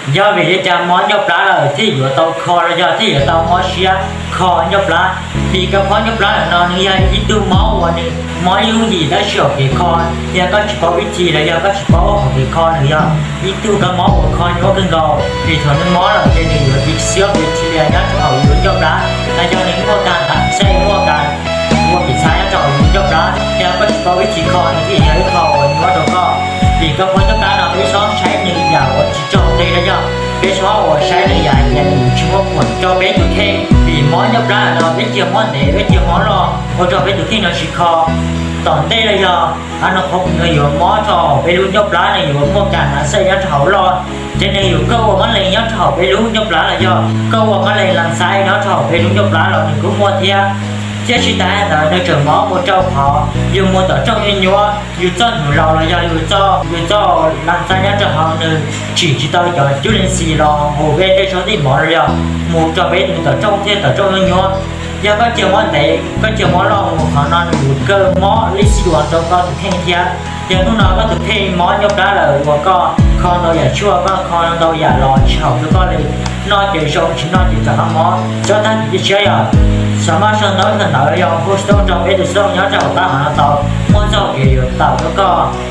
Yog vim li cas mob ncauj plab lawm thiaj yuav tau kho los yog thiaj yuav tau mob siab kho ncauj plab? Vim koj phob ncauj plab lawm no nws yog ib tug mob uas nws mob ib lub yim tab sis hauv kev kho, yog koj tsis paub vib thim los yog koj tsis paub hauv kev kho nws yog ib tug kab mob uas kho nyuaj kawg nkaus. Vim thaum nws mob lawm ces nws yuav tiv xiab bacteria nyob rau hauv yus lub ncauj plab, los yog nws muaj kas ntam xej muaj kas ua kev txhav nyob rau hauv yus lub ncauj plab. Yog koj tsis paub vib thim kho nws thiaj yog ib qho uas nyuaj rau koj. Vim koj phob ncauj plab no peb txhob saib nws yam uas tsis tsaug ntej los yog peb txhob ua saib nws yam tias nws tsis muaj kuam rau peb tus kheej. Vim mob ncauj plab no peb cia mob ntev peb cia mob loj ua rau peb tus kheej no tsis kho. Tom ntej los yog a no qhov uas nws yuav mob rau hauv peb lub ncauj plab nws yuav muaj kas ntam xej nyob rau hauv loj, ces nws yuav koj ua mob lees nyob rau hauv peb lub ncauj plab los yog koj ua mob lees las xaiv nyob rau hauv peb lub ncauj plab los nws kuj muaj thiab. Thiab tsis tas ntawd nws tseem mob mus rau qhov yus mus tom rooj nyuaj nyuaj, yus txoj hnyuv laus los yog yus txoj, yus txoj las xaiv nyob rau hauv nws tsim tsis tau cov cub lees xis los hu peb tej tsob tij mov los yog mus rau peb tus tom rooj thiab tom rooj nyuaj nyuaj. Yog koj cia mob ntev koj cia mob loj mus qhov no nws yuav kawg mob lib xib duas rau koj tus kheej thiab. Yog hnub no koj tus kheej mob ncauj plab lawm uas koj kho ntau yam tshuaj koj kho ntau yam los tsis haum rau koj li, noj ces zoo tsis noj ces rov qab mob. Tsob tag kis tshiab yog xav maj sau ntawv kawm ntawv yog hu xov tooj rau peb tus xov tooj nyob rau hauv qab hauv no tau muaj txoj kev yuav tawm rau koj.